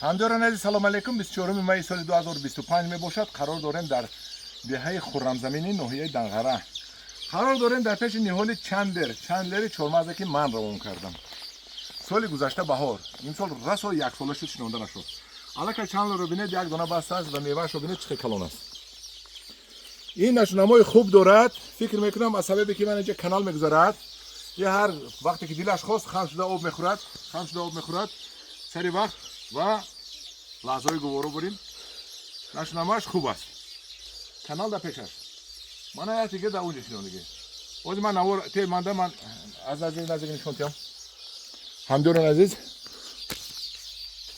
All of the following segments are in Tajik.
Ҳамдиёрони азиз, салом алейкум. 24 майи соли 2025 мебошад. Қарор дорем дар деҳаи Хуррамзамини ноҳияи Данғара. Қарор дорем дар пеши ниҳоли чандер, чандлери чормағзе, ки ман равон кардам соли гузашта баҳор. Имсол расо яксола шуд, шинонда нашуд. Аллакай чандлерро бинед, як дона баста аст ва меваашро бинед, чӣ хел калон аст. Ин нашунамои хуб дорад. Фикр мекунам, аз сабабе ки ман инҷа канал мегузарад, е ҳар вақте ки дилаш хост, хам шуда об мехӯрад, хам шуда об мехӯрад сари вақт ва лаҳзаҳои гуворо бурим. Нашунамояш хуб аст. Канал дар пеш аст. Мана як дига дар онҷа шинондагӣ. Ози ман навор те манда, ман аз наздик наздик нишон тиҳам. Ҳамдиёрон азиз,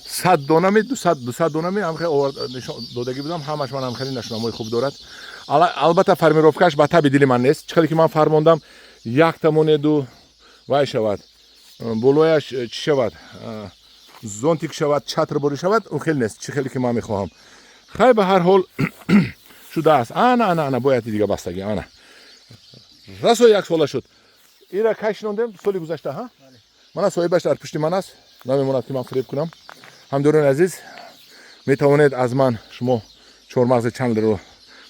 100 донами, 200, 200 донами ҳам хеле нишон додагӣ будам. Ҳамаш ман ҳам хеле нашунамои хуб дорад. Албатта, формировкаш ба таби дили ман нест. Чӣ хеле ки ман фармондам, якта монеду вай шавад, болояш чӣ шавад, зонтик шавад, чатр борӣ шавад, он хеле нест, чӣ хеле ки ман мехоҳам. Хай, ба ҳар ҳол шудааст. Ана, ана, ана, бояд дига бастагӣ. Ана, расо як сола шуд. Ира кай шинондем? Соли гузашта, ҳа. Мана, соҳибаш дар пушти ман аст, намемонад ки ман фиреб кунам. Ҳамдиёрони азиз, метавонед аз ман шумо чормағзи чандлерро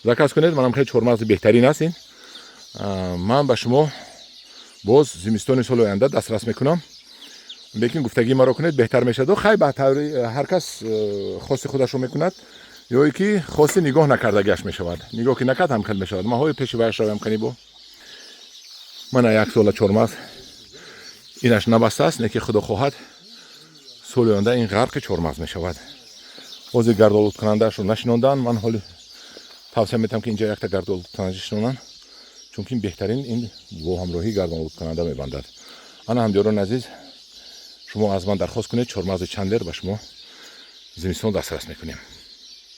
заказ кунед. Манам хеле чормағзи беҳтарин аст ин. Ман ба шумо боз зимистони соли оянда дастрас мекунам, лекин гуфтагии маро кунед, беҳтар мешавад. Хай, ба таври ҳар кас хости худашро мекунад ё ки хости нигоҳ накардагиаш мешавад. Нигоҳ ки накард, ҳам хел мешавад. Ман ҳои пеши ваяш равам кани бо. Мана, як сола чормағз, инаш набастааст, не ки худо хоҳад, соли оянда ин ғарқи чормағз мешавад. Ҳозир гардолудкунандаашро нашинонданд. Ман ҳоли тавсия метавам, ки инҷа якта гардолудкунанда шинонанд, чунки ин беҳтарин, ин бо ҳамроҳии гардолудкунанда мебандад. Ана, ҳамдиёрони азиз, шумо аз ман дархост кунед чормағзи чандлер, ба шумо зимистон дастрас мекунем.